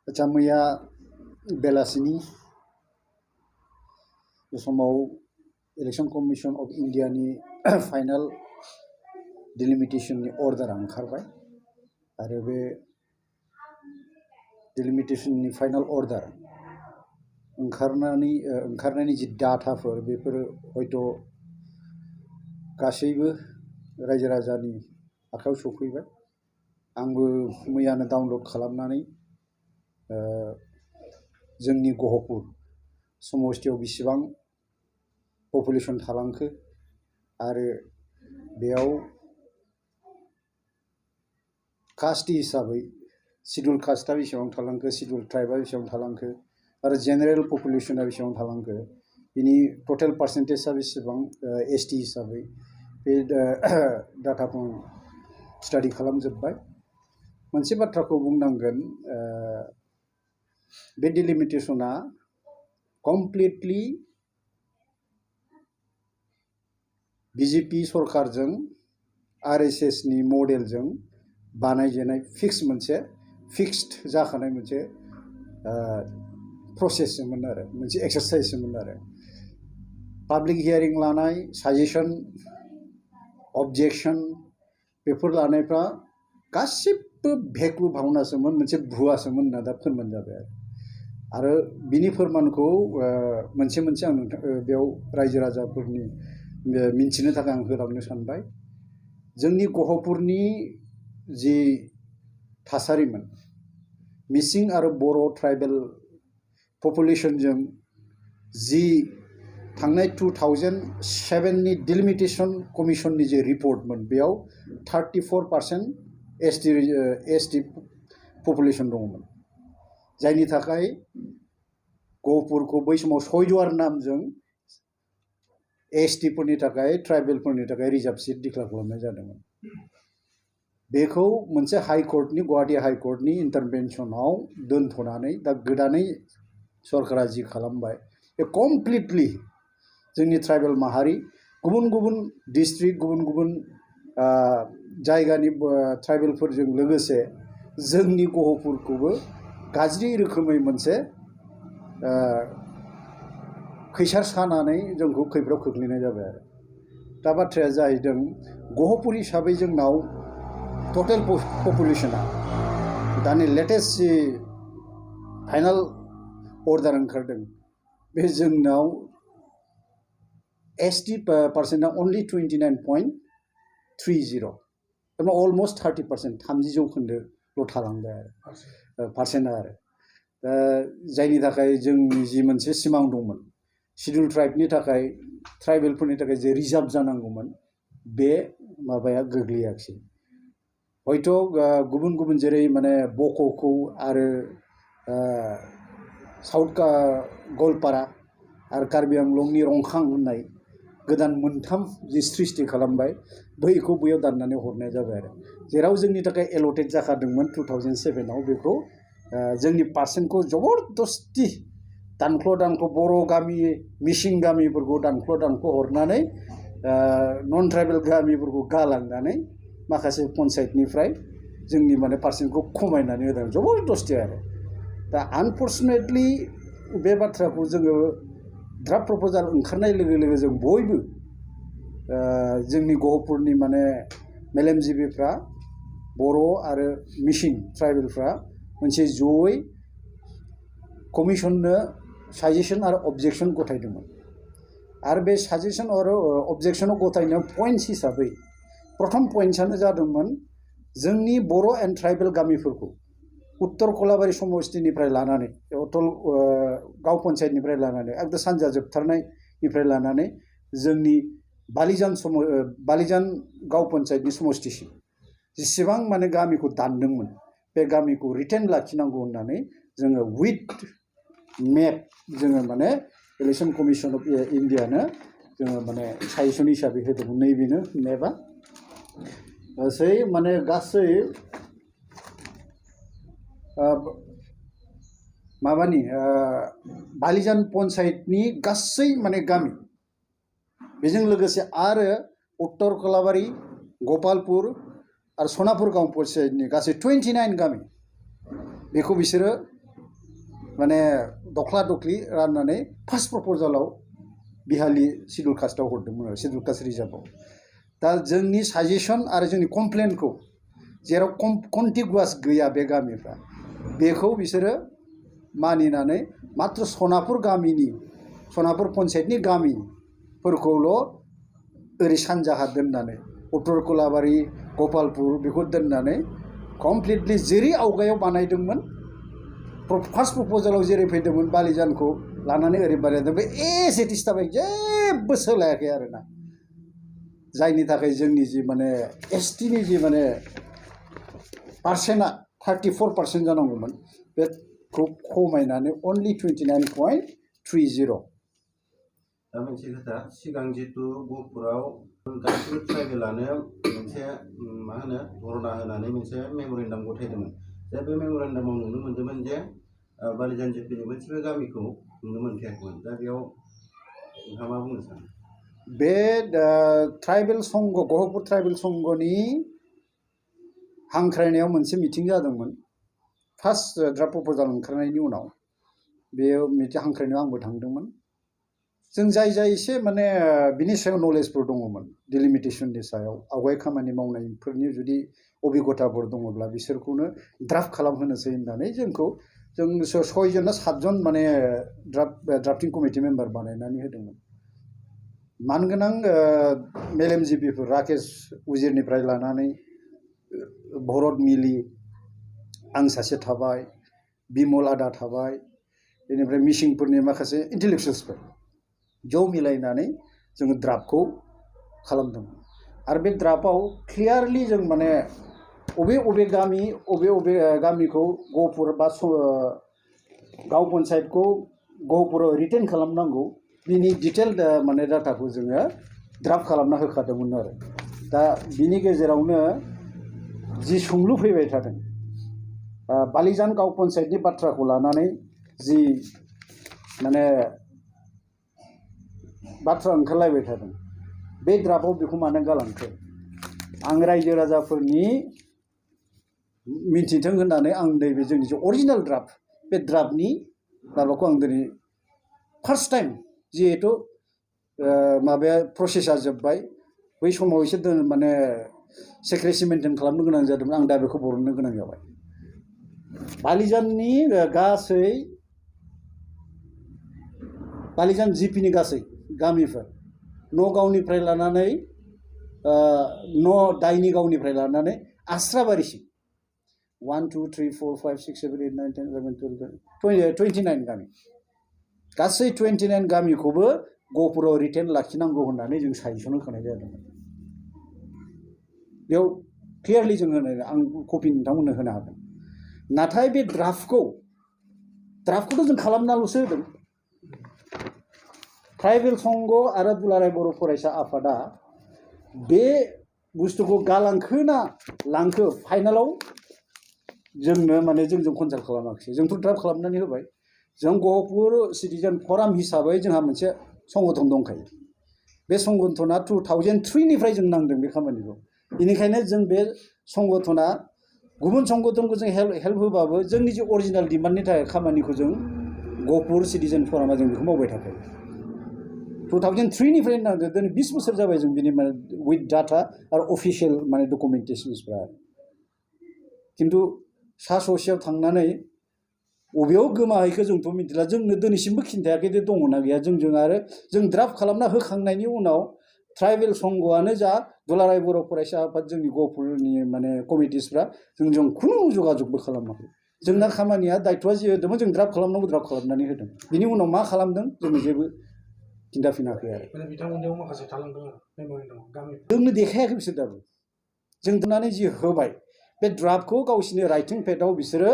आच्छा मैया बेलासिनि बे समाव इलेक्शन कमिशन अफ इंडिया नि फाइनल डिलिमिटेशन नि अर्डार ओंखारबाय आरो बे डिलिमिटेशन नि फाइनल अर्डार ओंखारनायनि जि डाटाफोर बेफोरो हयथ' गासैबो रायजो राजानि आखायाव सफैबाय आंबो मैयानो डाउनलड खालामनानै जोंनि गहपुर समस्थियाव बेसेबां पपुलेशन थालांखो आरो बेयाव कास्ट हिसाबै शिड्यूल कास्टआ बेसेबां थालांखो शिड्यूल ट्राइबआ बेसेबां थालांखो आरो जेनेरेल पपुलेशना बेसेबां थालांखो बिनि टोटल पार्सेन्टेजआ बेसेबां एसटी हिसाबै बे डाटाखौ स्टाडि खालामजोब्बाय मोनसे बाथ्राखौ बुंनांगोन बे डिलिमिटेशना कमप्लिटलि बीजेपी सरकारजों आरएसएस नि मडेलजों बानायजेनाय फिक्स्ड जाखानाय मोनसे प्रसेसमोन आरो मोनसे एक्सारसाइजमोन आरो पाब्लिक हियारिं लानाय साजेशन ऑब्जेक्शन बेफोर लानायफ्रा गासिबो भेकु भावनासोमोन मोनसे भुवासोमोन होनना दा फोरमान जाबाय आरो बिनि फोरमानखौ मोनसे आं बेयाव रायजो राजाफोरनि मिन्थिनो थाखाय आं होलांनो सानबाय जोंनि गहपुरनि जि थासारिमोन मिसिं आरो बर' ट्राइबेल पपुलेशनजों जि थांनाय 2007 नि डिलिमिटेशन कमिशननि जे रिपर्टमोन बेयाव 34% एसटी पपुलेशन दङमोन जायनि थाखाय गहपुरखौ बै समाव सयजवार नामजों एसटी फोरनि थाखाय ट्राइबेलफोरनि थाखाय रिजार्भ सीट डिक्लेयार खालामनाय जादोंमोन बेखौ मोनसे हाइकर्टनि गुवाहाटी हाइकर्टनि इन्टारभेनसनाव दोनथ'नानै दा गोदानै सरकारा जि खालामबाय बे कमप्लिटलि जोंनि ट्राइबेल माहारि गुबुन डिस्ट्रिक्ट गुबुन जायगानि ट्राइबेलफोरजों लोगोसे जोंनि गहपुरखौबो गाज्रि रोखोमै मोनसे खैसार सानानै जोंखौ खैफोदाव खोख्लैनाय जाबाय आरो दा बाथ्राया जाहैदों गहपुर हिसाबै जोंनाव टोटल पपुलेशना दानि लेटेस्ट जि फाइनल अर्डार ओंखारदों बे जोंनाव एसटी पार्सेन्टआ अनलि 29.30 थारमाने अलमोस्ट 30% 30 जौखोन्दोल' थालांबाय आरो पार्सेन्टआ आरो दा जायनि थाखाय जोंनि जि मोनसे सिमां दंमोन शिड्यूल ट्राइबनि थाखाय ट्राइबेलफोरनि थाखाय जे रिजार्भ जानांगौमोन बे माबाया गोग्लैयाखिसै हयथ' गुबुन जेरै माने बक'खौ आरो साउथ गलपारा आरो कार्बि आंलंनि रंखां होननाय गोदान मोनथाम जि सृष्टि खालामबाय बैखौ बैयाव दाननानै हरनाय जाबाय आरो जेराव जोंनि थाखाय एल'टेड जाखादोंमोन 2007 आव बेखौ जोंनि पार्सेन्टखौ जबरदस्ति दानख्ल' बर' गामि मिसिं गामिफोरखौ दानख्ल' हरनानै नन ट्राइबेल गामिफोरखौ गालांनानै माखासे पन्सायतनिफ्राय जोंनि माने पार्सेन्टखौ खमायनानै होदों जबरदस्ति आरो दा आनफर्चुनेटलि बे बाथ्राखौ जोङो ड्राफ्ट प्रपोजाल ओंखारनाय लोगो जों बयबो जोंनि गहपुरनि माने मेलेमजिबिफ्रा बर' आरो मिसिं ट्राइबेलफ्रा मोनसे जयै कमिशननो साजेशन आरो अबजेक्शन गथायदोंमोन आरो बे साजेशन आरो अबजेक्शनाव गथायनायाव पइन्ट्स हिसाबै प्रथम पइन्ट्सआनो जादोंमोन जोंनि बर' एन्ड ट्राइबेल गामिफोरखौ उत्तर कलाबारि समस्तिनिफ्राय लानानै अटल गाव पन्सायतनिफ्राय लानानै एकदम सानजा जोबथारनायनिफ्राय लानानै जोंनि बालिजान गाव पन्सायतनि समस्तिसिम जेसेबां माने गामिखौ दानदोंमोन बे गामिखौ रिटेन लाखिनांगौ होननानै जोङो उइथ मेप जोङो माने इलेक्शन कमिशन अफ इन्डियानो जोङो माने साजेशन हिसाबै होदोंमोन नैबेनो मेपआ गासै माबानि बालिजान पन्सायतनि गासै माने गामि बेजों लोगोसे आरो उत्तर कलाबारि गपालपुर आरो सनापुर गांव पन्सायतनि गासै 29 गामि बेखौ बिसोरो माने दख्ला दख्लि राननानै फार्स्ट प्रप'जालाव बिहालि सिडुल कास्टआव हरदोंमोन आरो सिडुल कास्ट रिजार्भआव दा जोंनि साजेसन आरो जोंनि कमप्लेनखौ जेराव कन्टिगुवास गैया बे गामिफ्रा बेखौ बिसोरो मानिनानै मात्र सनापुर गामिनि सनापुर पन्सायतनि गामिफोरखौल' ओरै सानजाहा दोननानै उत्तर कोलाबारि गपालपुर बेखौ दोननानै कमप्लिटलि जेरै आवगायाव बानायदोंमोन फार्स्ट प्रप'जालाव जेरै फैदोंमोन बालिजानखौ लानानै ओरै बानायदों बे एज इट इज थाबाय जेबो सोलायाखै आरोना जायनि थाखाय जोंनि जि माने एसटिनि जि माने पार्सेन्टआ 34% जानांगौमोन बेखौ खमायनानै अनलि 29.30 दा मोनसे खोथा सिगां जितु गहपुराव गासिबो ट्राइबेलानो मोनसे मा होनो धरना होनानै मोनसे मेम'रेन्डाम गथायदोंमोन दा बे मेम'रेन्डामाव नुनो मोन्दोंमोन जे बालिजान जिपिनि मोनसेबो गामिखौ नुनो मोनखायाखैमोन दा बेयाव नोंथाङा मा बुंनो सानो बे ट्राइबेल संघ गहपुर ट्राइबेल संघनि हांख्रायनायाव मोनसे मिटिं जादोंमोन फार्स्ट ड्राफ्ट प्रप'जाल ओंखारनायनि उनाव बे मिटिं हांख्रायनायाव आंबो थांदोंमोन जों जाय जाय एसे माने बिनि सायाव नलेजफोर दङमोन डिलिमिटेशननि सायाव आवगाय खामानि मावनायफोरनि जुदि अभिगताफोर दङब्ला बिसोरखौनो ड्राफ्ट खालामहोनोसै होननानै जोंखौ जों 6 ना 7 जन माने ड्राफ्टिं कमिटि मेम्बार बानायनानै होदोंमोन मानगोनां मेलेमजिबिफोर राकेश उजिरनिफ्राय लानानै भरत मिलि आं सासे थाबाय बिमल आदा थाबाय बेनिफ्राय मिसिंफोरनि माखासे इन्टेलेक्सुवेल्सफोर ज' मिलायनानै जोङो ड्राफ्टखौ खालामदोंमोन आरो बे ड्राफ्टआव क्लियारलि जों माने अबे गामिखौ गहपुर बा गाव पन्सायतखौ गहपुराव रिटेन खालामनांगौ बिनि डिटेल माने डाटाखौ जोङो ड्राफ्ट खालामना होखादोंमोन आरो दा बिनि गेजेरावनो जि सोंलु फैबाय थादों बालिजान गाव पन्सायतनि बाथ्राखौ लानानै जि माने बाथ्रा ओंखारलायबाय थादों बे ड्राफ्टआव बेखौ मानो गालांखो आं रायजो राजाफोरनि मिन्थिथों होननानै आं नैबे जोंनि जे अरिजिनेल ड्राफ्ट बे ड्राफ्टनि माबाखौ आं दिनै फार्स्ट टाइम जिहेतु माबाया प्रसेसा जोब्बाय बै समाव एसे माने सेक्रेसि मेनटेन खालामनो गोनां जादोंमोन आं दा बेखौ बरननो गोनां जाबाय बालिजाननि गासै बालिजान जिपिनि गासै गामिफोर नगावनिफ्राय लानानै दाइनि गावनिफ्राय लानानै आस्राबारिसिम 1 2 3 4 5 6 7 8 9 10 11 12 29 गामि गासै 29 गामिखौबो गहपुराव रिटेन लाखिनांगौ होननानै जों साजेसन होखानाय जादोंमोन बेयाव क्लियारलि जों होनो आं कपि नोंथांमोननो होनो हागोन नाथाय बे ड्राफ्टखौथ' जों खालामनाल'सो होदों ट्राइबेल संघ आरो दुलाराय बर' फरायसा आफादा बे बुस्थुखौ गालांखो ना लांखो फाइनालाव जोंनो माने जोंजों कनसाल्ट खालामाखिसै जोंथ' ड्राफ्ट खालामनानै होबाय जों गहपुर सिटिजेन फराम हिसाबै जोंहा मोनसे संगठन दंखायो बे संगठना 2003निफ्राय जों नांदों बे खामानिखौ बेनिखायनो जों बे संगठना गुबुन संगठनखौ जों हेल्प होबाबो जोंनि जे अरिजिनेल डिमान्डनि थाखाय खामानिखौ जों गहपुर सिटिजेन फरामा जों बेखौ मावबाय थाखायो 2003निफ्राय नांदों दिनै 20 बोसोर जाबाय जों बिनि माने उइथ डाटा आरो अफिसियेल माने डकुमेन्टेशन्सफ्रा खिन्थु सा ससेयाव थांनानै बबेयाव गोमाहैखो जोंथ' मिथिला जोंनो दिनैसिमबो खिन्थायाखै जे दङना गैया जोंजों आरो जों ड्राफ्ट खालामना होखांनायनि उनाव ट्राइबेल संघआनो जा दुलाराय बर' फरायसा आफाद जोंनि गहपुरनि माने कमिटिसफ्रा जोंजों खुनु जगाजगबो खालामाखै जोंना खामानिया दायथ'आ जि होदोंमोन जों ड्राफ्ट खालामनांगौ ड्राफ्ट खालामनानै होदों बिनि उनाव मा खालामदों जोंनो जेबो खिन्थाफिनाखै आरो बिथांमोननियाव माखासे थालांदों जोंनो देखायाखै बिसोर दाबो जों दोननानै जि होबाय बे ड्राफ्टखौ गावसिनि राइटिं पेडआव बिसोरो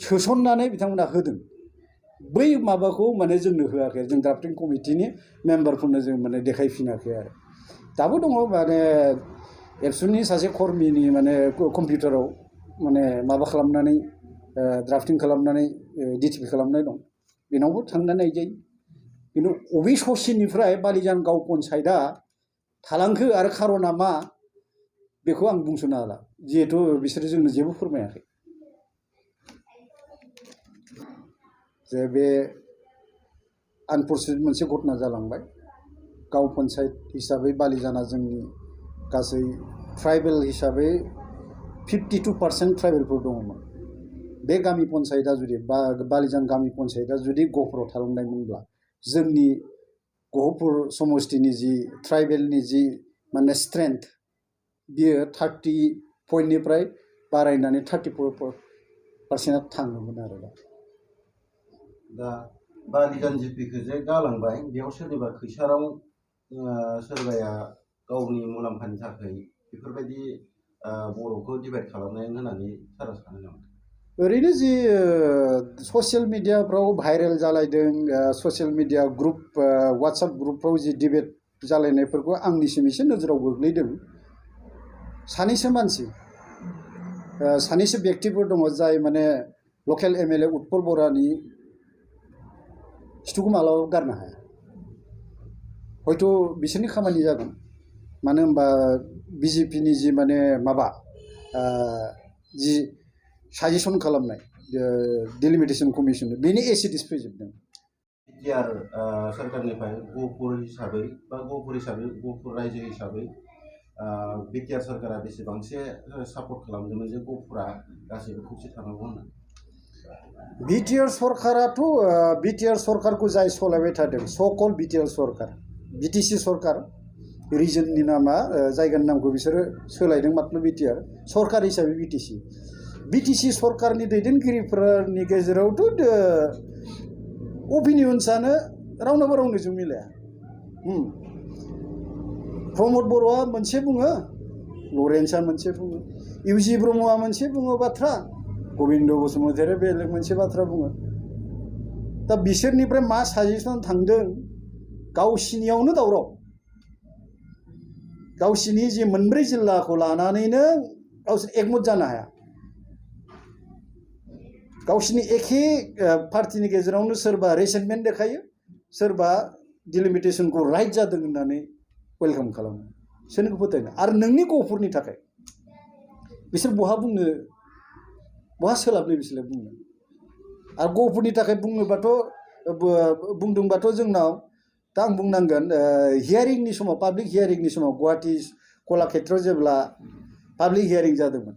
सोसननानै बिथांमोना होदों बै माबाखौ माने जोंनो होआखै जों ड्राफ्टिं कमिटिनि मेम्बारफोरनो जों माने देखायफिनाखै आरो दाबो दङ माने एबसुनि सासे कर्मिनि माने कम्पिउटाराव माने माबा खालामनानै ड्राफ्टिं खालामनानै डिटिपि खालामनाय दं बेनावबो थांनानै नायजायो खिन्थु अबे ससेनिफ्राय बालिजान गाव पन्सायतआ थालांखो आरो खारना मा बेखौ आं बुंस'नो हाला जिहेथु बिसोरो जोंनो जेबो फोरमायाखै जे बे आनफर्चुनेट मोनसे घटना जालांबाय गाव पन्सायत हिसाबै बालिजाना जोंनि गासै ट्राइबेल हिसाबै 52% ट्राइबेलफोर दङमोन बे गामि पन्सायतआ जुदि बालिजान गामि पन्सायतआ जुदि गहपुराव थालांनायमोनब्ला जोंनि गहपुर समष्टिनि जि ट्राइबेलनि जि माने स्ट्रेंथ बियो 30 पइन्टनिफ्राय बारायनानै 34% थाङोमोन आरो दा बालिजान जिपिखौ जे गालांबाय बेयाव सोरनिबा खैसाराव सोरबाया गावनि मुलाम्फानि थाखाय बेफोरबायदि बर'खौ डिभाइड खालामनाय होननानै सारा सानो नामा? ओरैनो जि ससियेल मिडियाफ्राव भाइरेल जालायदों ससियेल मिडिया ग्रुप वाट्सएप ग्रुपफ्राव जि डिबेट जालायनायफोरखौ आंनिसिम एसे नोजोराव गोग्लैदों सानैसो मानसि सानैसो व्यक्तिफोर दङ जाय माने लकेल एमएलए उत्पल बरानि खिथुखौ मालाबाबो गारनो हाया हयथ' बिसोरनि खामानि जागोन मानो होनबा बिजेपिनि जि माने माबा जि साजेसन खालामनाय डिलिमिटेशन कमिसन बेनि एसिडिस फैजोबदों बिटिआर सरकारनिफ्राय गहपुर हिसाबै बा गहपुर रायजो हिसाबै बिटिआर सरकारा बेसेबांसे सापर्ट खालामदोंमोन जे गहपुरा गासैबो खौसे थानांगौ होनना बिटिआर सरकारखौ जाय सालायबाय थादों सकल बिटिआर सरकार बिटिसि सरकार रिजननि नामा जायगानि नामखौ बिसोरो सोलायदों मात्र बिटिआर सरकार हिसाबै बिटिसि सरकारनि दैदेनगिरिफोरनि गेजेरावथ' अपिनियन्सआनो रावनोजों मिलाया प्रमद बर'आ मोनसे बुङो लरेन्सआ मोनसे बुङो इउजि ब्रह्मआ मोनसे बुङो बाथ्रा गबिन्द बसुमतारिया बेलेग मोनसे बाथ्रा बुङो दा बिसोरनिफ्राय मा साजेसन थांदों गावसिनियावनो दावराव गावसिनि जि मोनब्रै जिल्लाखौ लानानैनो गावसोर एकमत जानो हाया गावसिनि एखे पार्टिनि गेजेरावनो सोरबा रेसेन्टमेन्ट देखायो सोरबा डिलिमिटेशनखौ राइट जादों होननानै वेलकाम खालामो सोरनिखौ फोथायनो आरो नोंनि गहपुरनि थाखाय बिसोर बहा सोलाबनो बिसोरलाय बुंनो आरो गहपुरनि थाखाय बुंदोंबाथ' जोंनाव दा आं बुंनांगोन हियारिंनि समाव पाब्लिक हियारिंनि समाव गुवाहाटी कलाक्षेत्रआव जेब्ला पाब्लिक हियारिं जादोंमोन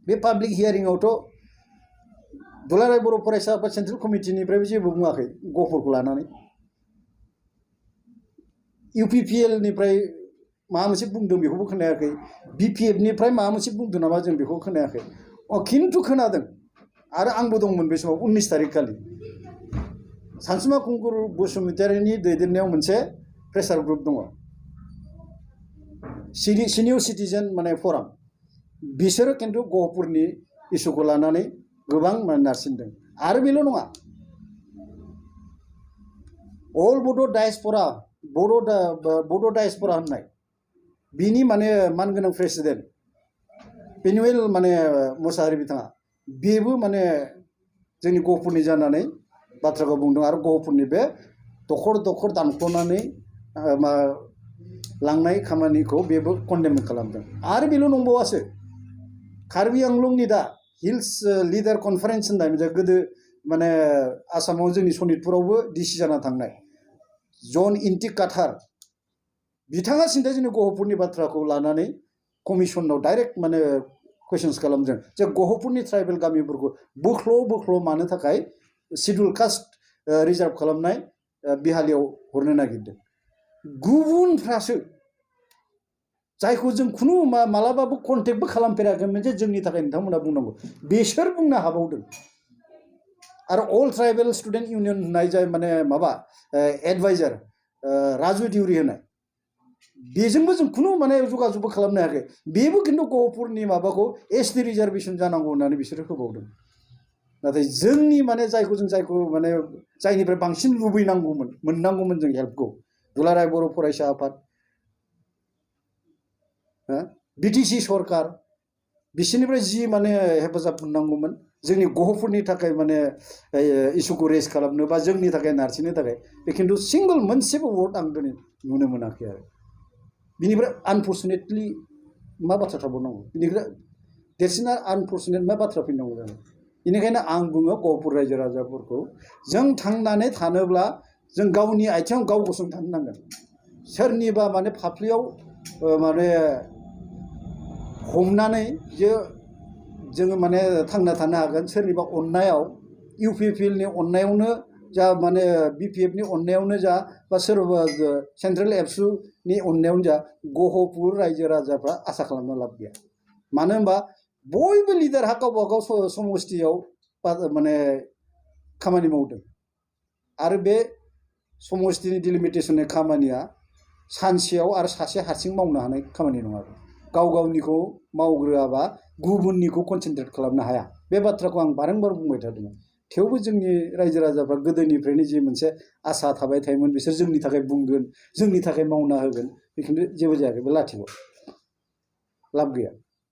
बे पाब्लिक हियारिंआवथ' दुलाराय बर' फरायसा आफाद सेन्ट्रेल कमिटिनिफ्रायबो जेबो बुङाखै गहपुरखौ लानानै इउपिपिएलनिफ्राय माबा मोनसे बुंदों बेखौबो खोनायाखै बिपिएफनिफ्राय माबा मोनसे बुंदों नामा जों बेखौ खोनायाखै खिन्थु खोनादों आरो आंबो दंमोन बे समाव 19 तारिख खालि सानसुमा खुंगुर बसुमतारिनि दैदेननायाव मोनसे प्रेसार ग्रुप दङ सिनियर सिटिजेन माने फराम बिसोरो खिन्थु गहपुरनि इस्युखौ लानानै गोबां नारसिनदों आरो बेल' नङा अल बड' डायस्प'रा होननाय बिनि माने मानगोनां प्रेसिडेन्ट पेनुवेल माने मोसाहारि बिथाङा बेबो माने जोंनि गहपुरनि जानानै बाथ्राखौ बुंदों आरो गहपुरनि बे दखर दानख्ल'नानै लांनाय खामानिखौ बेबो कन्डेम खालामदों आरो बेल' नंबावासो कार्बि आंलंनि दा हिल्स लिडार कनफारेन्स होननाय मोनसे गोदो माने आसामाव जोंनि सनितपुरावबो डिसि जाना थांनाय जन इन्टिक काथार बिथाङा सिन्था जोंनि गहपुरनि बाथ्राखौ लानानै कमिसनाव डाइरेक्ट माने कुइसन्स खालामदों जे गहपुरनि ट्राइबेल गामिफोरखौ बोख्ल' मानो थाखाय शिड्युल कास्ट रिजार्भ खालामनाय बिहालियाव हरनो नागिरदों गुबुनफ्रासो जायखौ जों खुनु मालाबाबो कन्टेक्टबो खालामफेराखैमोन जे जोंनि थाखाय नोंथांमोना बुंनांगौ बिसोर बुंनो हाबावदों आरो अल ट्राइबेल स्टुडेन्ट इउनियन होननाय जाय माने माबा एडभाइजार राजु दिउरि होनाय बेजोंबो जों खुनु माने जगाजगबो खालामनो हायाखै बेबो खिन्थु गहपुरनि माबाखौ एसटि रिजार्भेसन जानांगौ होननानै बिसोरो होबावदों नाथाय जोंनि माने जायखौ माने जायनिफ्राय बांसिन मोननांगौमोन जों हेल्पखौ दुलाराय बर' फरायसा आफाद बिटिसि सरकार बिसोरनिफ्राय जि माने हेफाजाब मोननांगौमोन जोंनि गहपुरनि थाखाय माने इस्युखौ रेज खालामनो बा जोंनि थाखाय नारसिननो थाखाय बे खिन्थु सिंगल मोनसेबो वर्ड आं दिनै नुनो मोनाखै आरो बिनिफ्राय आनफर्चुनेटलि मा बाथ्रा थाबावनांगौ बिनिफ्राय देरसिन आनफर्चुनेट मा बाथ्रा फैनांगौ जानो बेनिखायनो आं बुङो गहपुर रायजो राजाफोरखौ जों थांनानै थानोब्ला जों गावनि आथिङाव गाव गसंथानो नांगोन सोरनिबा माने फाफ्लियाव माने हमनानै जे जोङो माने थांना थानो हागोन सोरनिबा अननायाव इउपिपिएलनि अननायावनो जा माने बिपिएफनि अननायावनो जा बा सोरबा सेन्ट्रेल एबसुनि अननायावनो जा गहपुर रायजो राजाफ्रा आसा खालामना लाब गैया मानो होनबा बयबो लिडारहा गावबा गाव समस्थियाव माने खामानि मावदों आरो बे समस्थिनि डिलिमिटेसननि खामानिया सानसेयाव आरो सासे हारसिं मावनो हानाय खामानि नङा गाव गावनिखौ मावग्रोआबा गुबुननिखौ कनसेन्ट्रेट खालामनो हाया बे बाथ्राखौ आं बारंबार बुंबाय थादोंमोन थेवबो जोंनि रायजो राजाफ्रा गोदोनिफ्रायनो जि मोनसे आसा थाबाय थायोमोन बिसोर जोंनि थाखाय बुंगोन जोंनि थाखाय मावना होगोन बेखिन्थु जेबो जायाखै बे लाथिख' लाब गैया